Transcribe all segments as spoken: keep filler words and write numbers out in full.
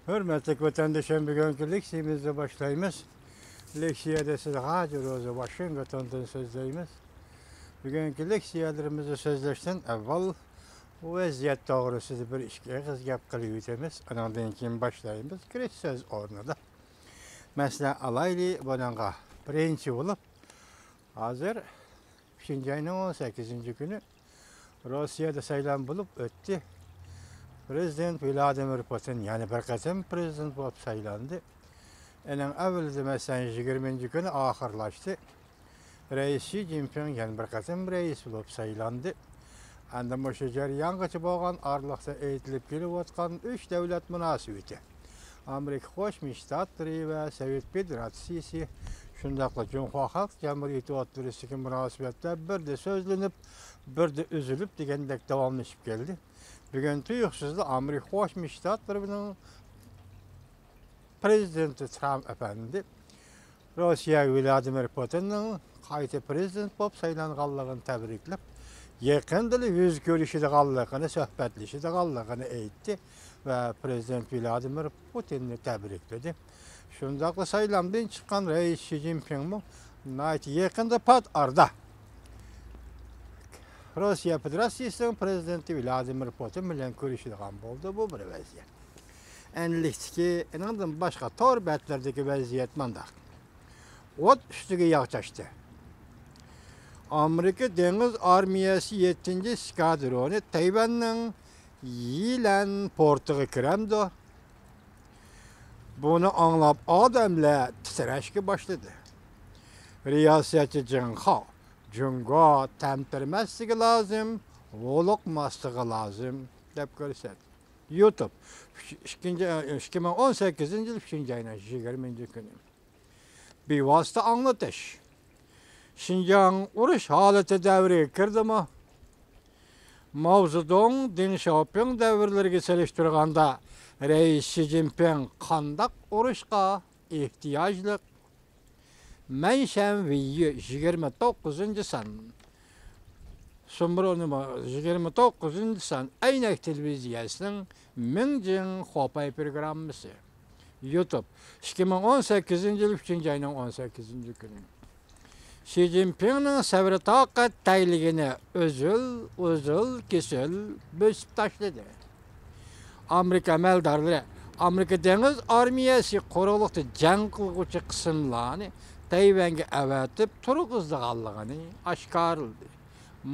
ھۆرمەتلىك ۋەتەندىشىم، بۈگۈنكى لېكسىيەمىزنى باشلايمىز. لېكسىيەدە سىز ھاجى روزا ۋاشىنگتوندىن سۆزلەيمىز. بۈگۈنكى لېكسىيەلىرىمىزنى سۆزلەشتىن ئاۋۋال ۋەزىيەت توغرىسىدا بىر ئىككى ئېغىز گەپ قىلىۋېتىمىز. ئانىڭدىن كېيىن باشلايمىز. كىرىش سۆز ئورنىدا. مەسىلەن، ئالايلى بۇنىڭغا بىرىنچى بولۇپ، ھازىر ئۈچىنچى ئاينىڭ ئون سەككىزىنچى كۈنى روسىيەدە سايلام بولۇپ ئۆتتى. پىرېزىدېنت ۋلادىمىر پۇتىن يەنە بىر قېتىم پىرېزىدېنت بولۇپ سايلاندى. ئېنىڭ ئەۋۋىلىدە، مەسىلەن، يىگىرمىنچى كۈنى ئاخىرلاشتى. رەئىس شى جىنپىڭ يەنە بىر قېتىم رەئىس بولۇپ سايلاندى. ئەمدى مۇشۇ جەريانغىچە بولغان ئارىلىقتا ئېيتىلىپ كېلىۋاتقان ئۈچ دۆلەت مۇناسىۋىتى، ئامېرىكا قوشما شتاتلىرى ۋە سوۋېت فېدېراتسىيىسى، شۇنداقلا جۇڭخۇا خەلق جۇمھۇرىيىتى ئوتتۇرىسىدىكى مۇناسىۋەتلەر بىردە سۆزلىنىپ، بىردە ئۈزۈلۈپ دېگەندەك داۋاملىشىپ كەلدى. بۈگۈن تۇيۇقسىزلا ئامېرىكا قوشما شتاتلىرىنىڭ پىرېزىدېنتى ترامپ ئەپەندى روسىيە ۋلادىمىر پۇتىننىڭ قايتا پىرېزىدېنت بولۇپ سايلانغانلىقىنى تەبرىكلەپ، يېقىندىلا يۈز كۆرۈشىدىغانلىقىنى، سۆھبەتلىشىدىغانلىقىنى ئېيتتى ۋە پىرېزىدېنت ۋلادىمىر پۇتىننى تەبرىكلىدى. شۇنداقلا سايلامدىن چىققان رەئىس شى جىنپىڭمۇ ناھايىتى يېقىندا پات ئارىدا روسىيە فېدېراتسىيىسىنىڭ پىرېزىدېنتى ۋلادىمىر پۇتىن بىلەن كۆرۈشىدىغان بولدى. بۇ بىر ۋەزىيەت. ئەنلىكتىكى، ئېنىڭدىن باشقا تور بەتلىرىدىكى ۋەزىيەت مانداق. ئوت ئۈستىگە ياغ چاچتى. ئامېرىكا دېڭىز ئارمىيەسى يەتتىنچى ئېسكادرونى تەيۋەننىڭ يىلەن پورتىغا كىرەمدۇ؟ بۇنى ئاڭلاپ ئادەملەر تىترەشكە باشلىدى. رىياسەتچى جېڭ خاۋ، جۇڭگو تەمتىرىمەسلىكى لازىم، ھولۇقماسلىقى لازىم، دەپ كۆرسەتتى. يۇتۇب، ئىككىنچى، ئىككى مىڭ ئون سەككىزىنچى يىل ئۈچىنچى ئاينىڭ يىگىرمىنچى كۈنى. بىۋاسىتە ئاڭلىتىش. شىنجاڭ ئۇرۇش ھالىتى دەۋرىگە كىردىمۇ؟ ماۋزېدۇڭ، دېڭ شياۋپىڭ دەۋرلىرىگە سېلىشتۇرغاندا، رەئىس شى جىنپىڭ قانداق ئۇرۇشقا ئېھتىياجلىق؟ مەنشەن ۋېييۈ، يىگىرمە توققۇزىنچى سان. سۇمبۇرۇنىما، يىگىرمە توققۇزىنچى سان ئەينەك تېلېۋىزىيەسىنىڭ مىڭجىڭ خۇاپەي پروگراممىسى. يۇتۇب، ئىككى مىڭ ئون سەككىزىنچى يىل ئۈچىنچى ئاينىڭ ئون سەككىزىنچى كۈنى. شى جىنپىڭنىڭ سەۋر-تاقەت تەگلىكىنى ئۈزۈل، ئۈزۈل، كېسىل بۆسۈپ تاشلىدى. ئامېرىكا ئەمەلدارلىرى ئامېرىكا دېڭىز ئارمىيەسى قۇرۇقلۇقتا جەڭ قىلغۇچى قىسىملارنى تەيۋەنگە ئەۋەتىپ تۇرغۇزىدىغانلىقىنى ئاشكارىلىدى.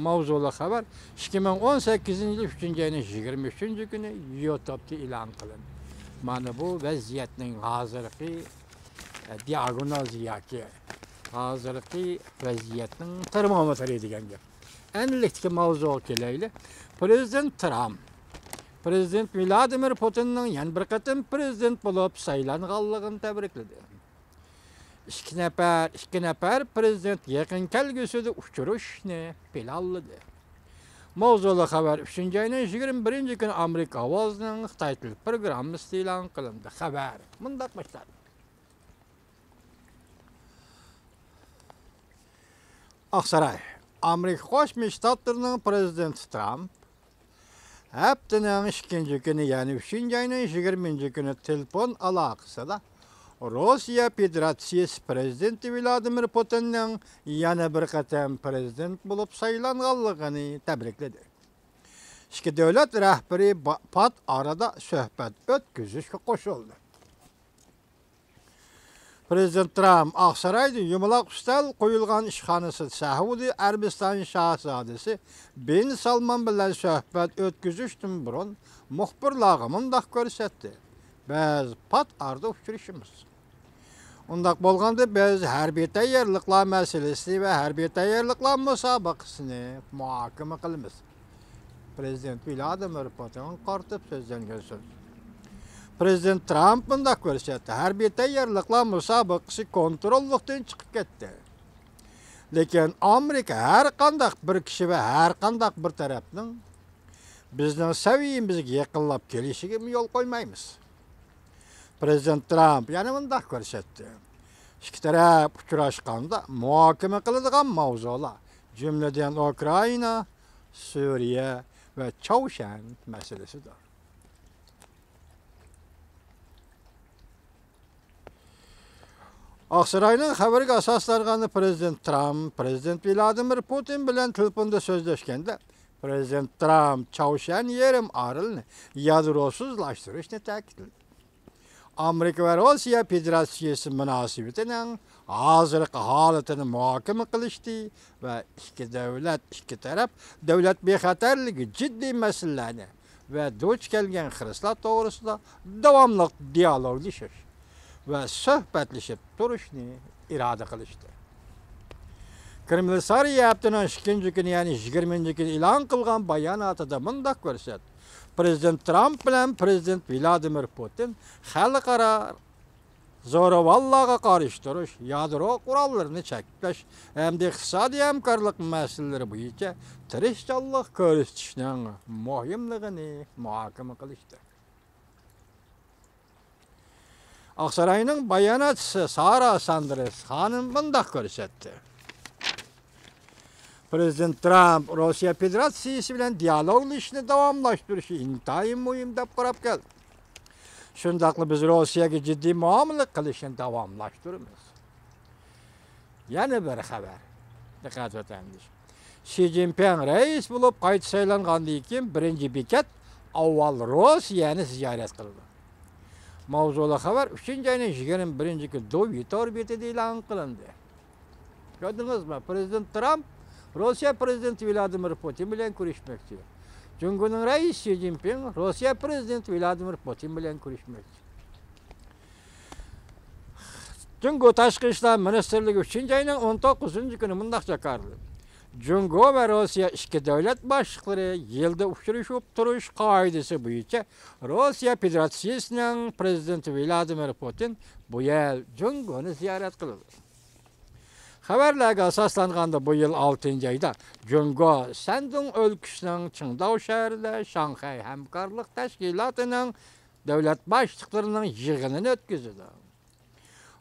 ماۋزۇلۇق خەۋەر ئىككى مىڭ ئون سەككىزىنچى يىل ئۈچىنچى ئاينىڭ يىگىرمە ئۈچىنچى كۈنى يۇتۇبتا ئېلان قىلىندى. مانا بۇ ۋەزىيەتنىڭ ھازىرقى، ئە، دىئاگنوزى ياكى ھازىرقى ۋەزىيەتنىڭ تېرمومېتىرى دېگەن گەپ. ئەنلىكتىكى ماۋزۇغا كېلەيلى. پىرېزىدېنت ترامپ پىرېزىدېنت ۋلادىمىر پۇتىننىڭ يەنە بىر قېتىم پىرېزىدېنت بولۇپ سايلانغانلىقىنى تەبرىكلىدى. ئىككى نەپەر، ئىككى نەپەر پىرېزىدېنت يېقىن كەلگۈسىدە ئۇچرىشىشنى پىلانلىدى. ماۋزۇلۇق خەۋەر ئۈچىنچى ئاينىڭ يىگىرمە بىرىنچى كۈنى ئامېرىكا ئاۋازىنىڭ خىتاي تىل پروگراممىسىدا ئېلان قىلىندى. خەۋەر مۇنداق باشلاندى. ئاقساراي. ئامېرىكا قوشما شتاتلىرىنىڭ پىرېزىدېنتى ترامپ ھەپتىنىڭ ئىككىنچى كۈنى، يەنى ئۈچىنچى ئاينىڭ يىگىرمىنچى كۈنى تېلېفون ئالاقىسىدا روسىيە فېدېراتسىيىسى پىرېزىدېنتى ۋلادىمىر پۇتىننىڭ يەنە بىر قېتىم پىرېزىدېنت بولۇپ سايلانغانلىقىنى تەبرىكلىدى. ئىككى دۆلەت رەھبىرى با-، پات ئارىدا سۆھبەت ئۆتكۈزۈشكە قوشۇلدى. پىرېزىدېنت ترامپ ئاقسارايدا يۇمىلاق ئۈستەل قويۇلغان ئىشخانىسىدا سەئۇدى ئەرەبىستان شاھزادىسى بىن سالمان بىلەن سۆھبەت ئۆتكۈزۈشتىن بۇرۇن مۇخبىرلارغا مۇنداق كۆرسەتتى: «بىز پات ئارىدا ئۇچرىشىمىز. ئۇنداق بولغاندا بىز ھەربىي تەييارلىقلار مەسىلىسى ۋە ھەربىي تەييارلىقلار مۇسابىقىسىنى مۇھاكىمە قىلىمىز.» پىرېزىدېنت ۋلادىمىر پۇتىنغا قارىتىپ سۆزلەنگەن سۆز. پىرېزىدېنت ترامپ مۇنداق كۆرسەتتى: «ھەربىي تەييارلىقلار مۇسابىقىسى كونتروللۇقتىن چىقىپ كەتتى. لېكىن ئامېرىكا ھەر قانداق بىر كىشى ۋە ھەر قانداق بىر تەرەپنىڭ بىزنىڭ سەۋىيەمىزگە يېقىنلاپ كېلىشىگە يول قويمايمىز.» پىرېزىدېنت ترامپ يەنە مۇنداق كۆرسەتتى: «ئىككى تەرەپ ئۇچراشقاندا مۇھاكىمە قىلىدىغان ماۋزۇلار، جۈملىدىن ئۇكرائىنا، سۈرىيە ۋە چاۋشيەن مەسىلىسىدۇر.» ئاقساراينىڭ خەۋىرىگە ئاساسلانغاندا، پىرېزىدېنت ترامپ پىرېزىدېنت ۋلادىمىر پۇتىن بىلەن تېلېفوندا سۆزلەشكەندە، پىرېزىدېنت ترامپ چاۋشيەن يېرىم ئارىلىنى يادروسىزلاشتۇرۇشنى تەكىتلىدى. ئامېرىكا ۋە روسىيە فېدېراتسىيىسى مۇناسىۋىتىنىڭ ھازىرقى ھالىتىنى مۇھاكىمە قىلىشتى ۋە ئىككى دۆلەت، ئىككى تەرەپ دۆلەت بىخەتەرلىكى جىددىي مەسىلىلەرنى ۋە دۇچ كەلگەن خىرىسلار توغرىسىدا داۋاملىق دىيالوگلىشىش ۋە سۆھبەتلىشىپ تۇرۇشنى ئىرادە قىلىشتى. كرېمل سارىيى ھەپتىنىڭ ئىككىنچى كۈنى، يەنى يىگىرمىنچى كۈنى ئېلان قىلغان باياناتىدا مۇنداق كۆرسەتتى: پىرېزىدېنت ترامپ بىلەن پىرېزىدېنت ۋلادىمىر پۇتىن خەلقئارا زوراۋانلارغا قارشى تۇرۇش، يادرو قوراللىرىنى چەكلەش ھەمدە ئىقتىسادىي ھەمكارلىق مەسىلىلىرى بويىچە تىرىشچانلىق كۆرسىتىشنىڭ مۇھىملىقىنى مۇھاكىمە قىلىشتى. ئاقساراينىڭ باياناتچىسى سارا ساندېرس خانىم مۇنداق كۆرسەتتى: پىرېزىدېنت ترامپ روسىيە فېدېراتسىيىسى بىلەن دىيالوگلىشىشنى داۋاملاشتۇرۇشى ئىنتايىن مۇھىم دەپ قاراپ كەلدى. شۇنداقلا بىز روسىيەگە جىددىي مۇئامىلە قىلىشنى داۋاملاشتۇرىمىز. يەنە بىر خەۋەر. دىققەت ئۆتەمدىش. شى جىنپىڭ رەئىس بولۇپ قايتا سايلانغاندىن كېيىن، بىرىنچى بېكەت ئاۋۋال روسىيەنى زىيارەت قىلىدۇ. ماۋزۇلۇق خەۋەر ئۈچىنچى ئاينىڭ يىگىرمە بىرىنچى كۈنى دۇۋى تور بېتىدە ئېلان قىلىندى. كۆردىڭىزمۇ؟ پىرېزىدېنت ترامپ روسىيە پىرېزىدېنتى ۋلادىمىر پۇتىن بىلەن كۆرۈشمەكچى. جۇڭگونىڭ رەئىسى شى جىنپىڭ روسىيە پىرېزىدېنتى ۋلادىمىر پۇتىن بىلەن كۆرۈشمەكچى. جۇڭگو تاشقى ئىشلار مىنىستىرلىكى ئۈچىنچى ئاينىڭ ئون توققۇزىنچى كۈنى مۇنداق جاكارلىدى: جۇڭگو ۋە روسىيە ئىككى دۆلەت باشلىقلىرى يىلدا ئۇچرىشىپ تۇرۇش قائىدىسى بويىچە روسىيە فېدېراتسىيىسىنىڭ پىرېزىدېنتى ۋلادىمىر پۇتىن بۇ يىل جۇڭگونى زىيارەت قىلىدۇ. خەۋەرلەرگە ئاساسلانغاندا، بۇ يىل ئالتىنچى ئايدا جۇڭگو شەندۇڭ ئۆلكىسىنىڭ چىڭداۋ شەھىرىدە شاڭخەي ھەمكارلىق تەشكىلاتىنىڭ دۆلەت باشلىقلىرىنىڭ يىغىنىنى ئۆتكۈزىدۇ.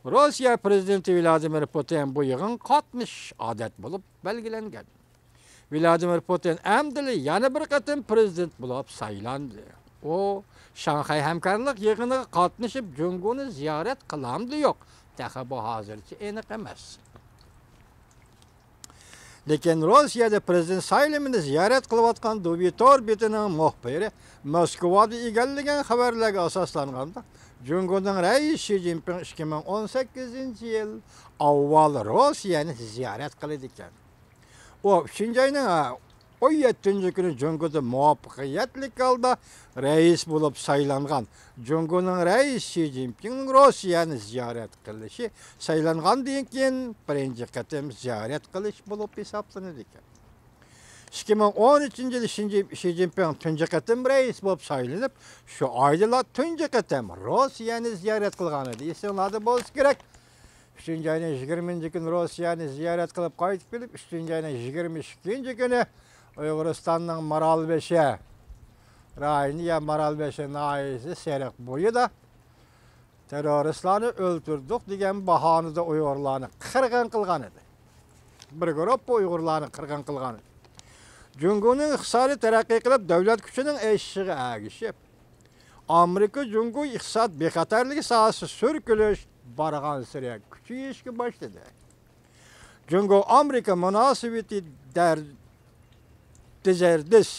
روسىيە پىرېزىدېنتى ۋلادىمىر پۇتىن بۇ يىغىنغا قاتنىشىش ئادەت بولۇپ بەلگىلەنگەن. ۋلادىمىر پۇتىن ئەمدىلا يەنە بىر قېتىم پىرېزىدېنت بولۇپ سايلاندى. ئۇ شاڭخەي ھەمكارلىق يىغىنىغا قاتنىشىپ، جۇڭگونى زىيارەت قىلامدۇ يوق، تېخى بۇ ھازىرچە ئېنىق ئەمەس. لېكىن روسىيەدە پىرېزىدېنت سايلىمىنى زىيارەت قىلىۋاتقان دۇۋى تور بېتىنىڭ مۇخبىرى موسكۋادا ئىگىلىگەن خەۋەرلەرگە ئاساسلانغاندا، جۇڭگونىڭ رەئىسى شى جىنپىڭ ئىككى مىڭ ئون سەككىزىنچى يىل ئاۋۋال روسىيەنى زىيارەت قىلىدىكەن. ئۇ ئۈچىنچى ئاينىڭ ئون يەتتىنچى كۈنى جۇڭگودا مۇۋەپپەقىيەتلىك ھالدا رەئىس بولۇپ سايلانغان جۇڭگونىڭ رەئىسى شى جىنپىڭنىڭ روسىيەنى زىيارەت قىلىشى سايلانغاندىن كېيىن بىرىنچى قېتىم زىيارەت قىلىش بولۇپ ھېسابلىنىدىكەن. ئىككى مىڭ ئون ئۈچىنچى يىلى شى جىن-، شى جىنپىڭ تۇنجى قېتىم رەئىس بولۇپ سايلىنىپ، شۇ ئايدىلا تۇنجى قېتىم روسىيەنى زىيارەت قىلغان ئىدى. ئېسىڭلاردا بولسا كېرەك، ئۈچىنچى ئاينىڭ يىگىرمىنچى كۈنى روسىيەنى زىيارەت قىلىپ قايتىپ كېلىپ، ئۈچىنچى ئاينىڭ يىگىرمە ئىككىنچى كۈنى ئۇيغۇرىستاننىڭ مارالبېشى رايونى يا مارالبېشى ناھىيەسى سېرىق بويىدا تېررورىستلارنى ئۆلتۈردۇق دېگەن باھانىدا ئۇيغۇرلارنى قىرغىن قىلغان ئىدى. بىر گۇرۇپپا ئۇيغۇرلارنى قىرغىن قىلغان ئىدى. جۇڭگونىڭ ئىقتىسادى تەرەققىي قىلىپ، دۆلەت كۈچىنىڭ ئېشىشىغا ئەگىشىپ، ئامېرىكا جۇڭگو ئىقتىساد بىخەتەرلىكى ساھەسى سۈركىلىش بارغانسېرى كۈچىيىشكە باشلىدى. جۇڭگو ئامېرىكا مۇناسىۋىتى دەر-، دىزەردىس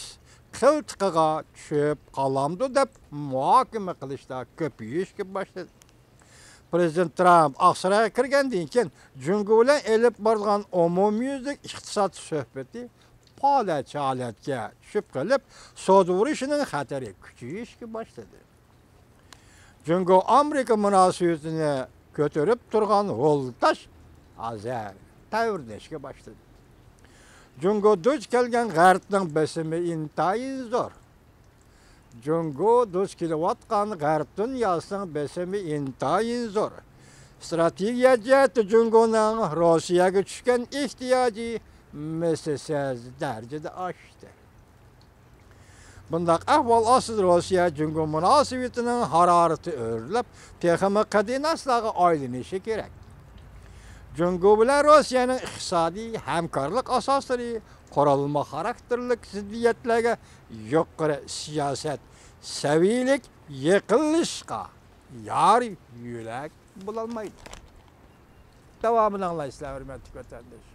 قىلتىقىغا چۈشۈپ قالامدۇ دەپ مۇھاكىمە قىلىشلار كۆپىيىشكە باشلىدى. پىرېزىدېنت ترامپ ئاقسارايغا كىرگەندىن كېيىن، جۇڭگو بىلەن ئېلىپ بارىدىغان ئومۇميۈزلۈك ئىقتىساد سۆھبىتى پالەچ ھالەتكە چۈشۈپ قېلىپ، سودا ئۇرۇشىنىڭ خەتىرى كۈچىيىشكە باشلىدى. جۇڭگو ئامېرىكا مۇناسىۋىتىنى كۆتۈرۈپ تۇرغان ھول تاش ھازىر تەۋرىنىشكە باشلىدى. جۇڭگو دۇچ كەلگەن غەربنىڭ بېسىمى ئىنتايىن زور. جۇڭگو دۇچ كېلىۋاتقان غەرب دۇنياسىنىڭ بېسىمى ئىنتايىن زور. ئىستراتېگىيە جەھەتتە جۇڭگونىڭ روسىيەگە چۈشكەن ئېھتىياجى مىسلىسىز دەرىجىدە ئاشتى. بۇنداق ئەھۋال ئاستىدا روسىيە جۇڭگو مۇناسىۋىتىنىڭ ھارارىتى ئۆرلەپ، تېخىمۇ قەدىناسلارغا ئايلىنىشى كېرەك. جۇڭگو بىلەن روسىيەنىڭ ئىقتىسادىي ھەمكارلىق ئاساسلىرى قۇرۇلما خاراكتېرلىك زىددىيەتلەرگە يۇقىرى سىياسەت سەۋىيەلىك يېقىنلىشىشقا يار يۆلەك بولالمايدۇ. داۋامىنى ئاڭلايسىلەر، ھۆرمەتلىك ۋەتەنداش.